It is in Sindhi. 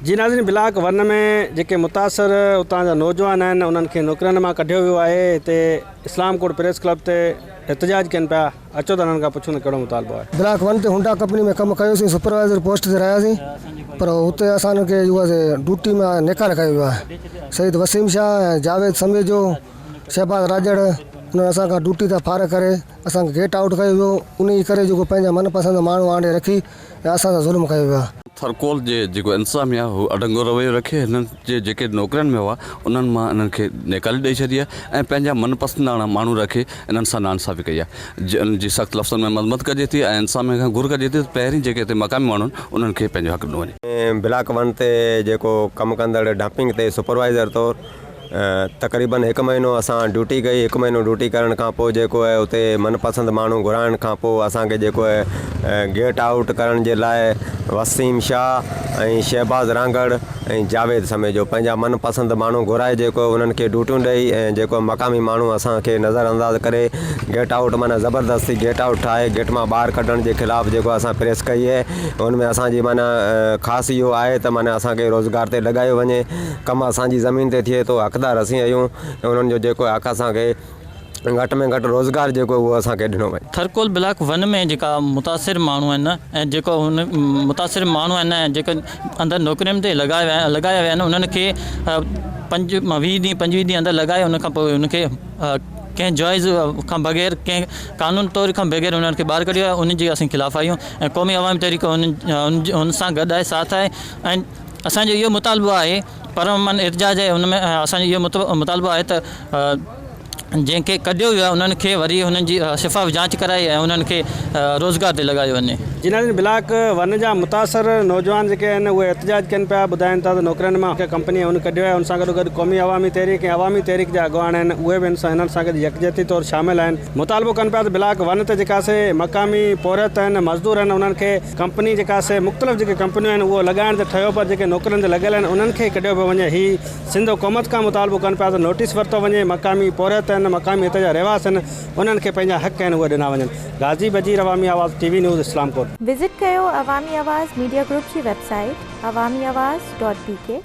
جي ناظرين بلاڪ ون ۾ جيڪي متاثر اتان جا نوجوان آهن انهن کي نوڪرين مان ڪڍيو ويو آهي هتي اسلام ڪوٽ پريس ڪلب تي احتجاج ڪن پيا اچو ته انهن کان پڇون ته ڪهڙو مطالبو آهي. بلاڪ ون تي هونڊا ڪمپني ۾ ڪم ڪيوسين سپروائيزر پوسٽ تي رهياسين پر اتي اسان کي جو آهي ڊيوٽي مان نيڪال ڪيو ويو آهي سيد وسيم شاهه ۽ جاويد سميجو شهباز راڄڙ انهن اسان کان ڊيوٽي تان فارغ ڪري اسان کي گيٽ آئوٽ ڪيو ويو انهي ڪري جيڪو پنهنجا من پسند ماڻهو آڻي رکي ۽ اسان سان ظلم ڪيو ويو آهي. ٿرڪول جي جيڪو انتظاميا هو اڍنگو رويو رکي هنن جي جيڪي نوڪرين ۾ هئا انهن مان انهن کي نيڪالي ڏئي ڇڏي آهي ۽ پنهنجا من پسنداڻا ماڻهو رکي انهن سان ناانصافي ڪئي آهي جن جي سخت لفظن ۾ مذمت ڪجي ٿي ۽ انتظاميا کان گهر ڪجي ٿي ته پهرين جيڪي هتي مقامي ماڻهو آهن انهن کي پنهنجو حق ڏنو وڃي. بلاڪ ون تي جيڪو ڪم ڪندڙ ڊمپنگ تي سپروائيزر طور تقريبن هڪ مهينو اسان ڊيوٽي ڪئي هڪ مهينو ڊيوٽي ڪرڻ کان پوء جيڪو آهي اتي من پسند ماڻهو گهرائڻ کان پوء اسان کي جيڪو آهي گيٽ آئوٽ ڪرڻ جي لاء وسيم شاهه ۽ شهباز رانگڙ ۽ جاويد سميجو پنهنجا من پسند ماڻهو گهرائي جيڪو انهن کي ڊيوٽيون ڏئي ۽ جيڪو مقامي ماڻهو اسان کي نظر انداز ڪري گيٽ آئوٽ معنيٰ زبردستي گيٽ آئوٽ ٺاهي گيٽ مان ٻاهر ڪڍڻ جي خلاف جيڪو اسان پريس ڪئي آهي ان ۾ اسان جي معنيٰ خاص اهو آهي ته معنيٰ اسان کي روزگار تي لڳايو وڃي ڪم اسان جي زمين تي ٿئي ٿو حقدار اسين آهيون ۽ انهن جو جيڪو حق اسان کي گهٽ ۾ گهٽ روزگار جيڪو اهو اسان کي ڏنو وڃي. ٿرڪول بلاڪ ون ۾ جيڪا متاثر ماڻهو آهن ۽ جيڪو هن متاثر ماڻهو آهن ۽ جيڪي اندر نوڪرين تي لڳايا ويا لڳايا ويا آهن انهن کي پنج ويهه ڏينهن پنجويهه ڏينهن اندر لڳائي ان کان پوء ان کي ڪنهن جائز کان بغير ڪنهن قانون طور کان بغير انهن کي ٻاهر ڪڍيو آهي ان جي اسين خلاف آهيون ۽ قومي عوامي تحريڪ ان سان گڏ آهي ساٿ آهي ۽ اسان جو اهو مطالبو آهي پر امن احتجاج آهي ان ۾ اسان جو اهو مطالبو آهي ته جنهن کي ڪڍيو ويو آهي انهن کي وري انهن جي شفاف جاچ ڪرائي ۽ انهن کي روزگار تي لڳايو وڃي. جي ناظرين بلاڪ ون جا متاثر نوجوان جيڪي آهن اهي احتجاج ڪن پيا ٻڌائين ٿا ته نوڪرين مان هڪ ڪمپني هن ڪڍيو آهي ان سان گڏو گڏ قومي عوامي تحريڪ ۽ عوامي تحريڪ جا اڳواڻ آهن اهي به هنن سان گڏ يڪجهتي طور شامل آهن مطالبو ڪن پيا ته بلاڪ ون تي جيڪا سي مقامي پورهيت آهن مزدور آهن انهن کي ڪمپني جيڪا سي مختلف جيڪي ڪمپنيون آهن اهو لڳائڻ ته ٺهيو پر جيڪي نوڪرين تي لڳل آهن انهن کي ڪڍيو پيو وڃي هي سنڌ حڪومت کان مطالبو ڪن پيا ته نوٽيس ورتو وڃي مقامي پورهيت آهن مقامي هتي جا رهواسي آهن انهن کي پنهنجا حق آهن اهي ڏنا وڃن Ghazi Bajeer Awami Awaz T V news Islamkot. Visit ڪيو عوامي آواز ميڊيا گروپ جي website Awami Awaz dot B K.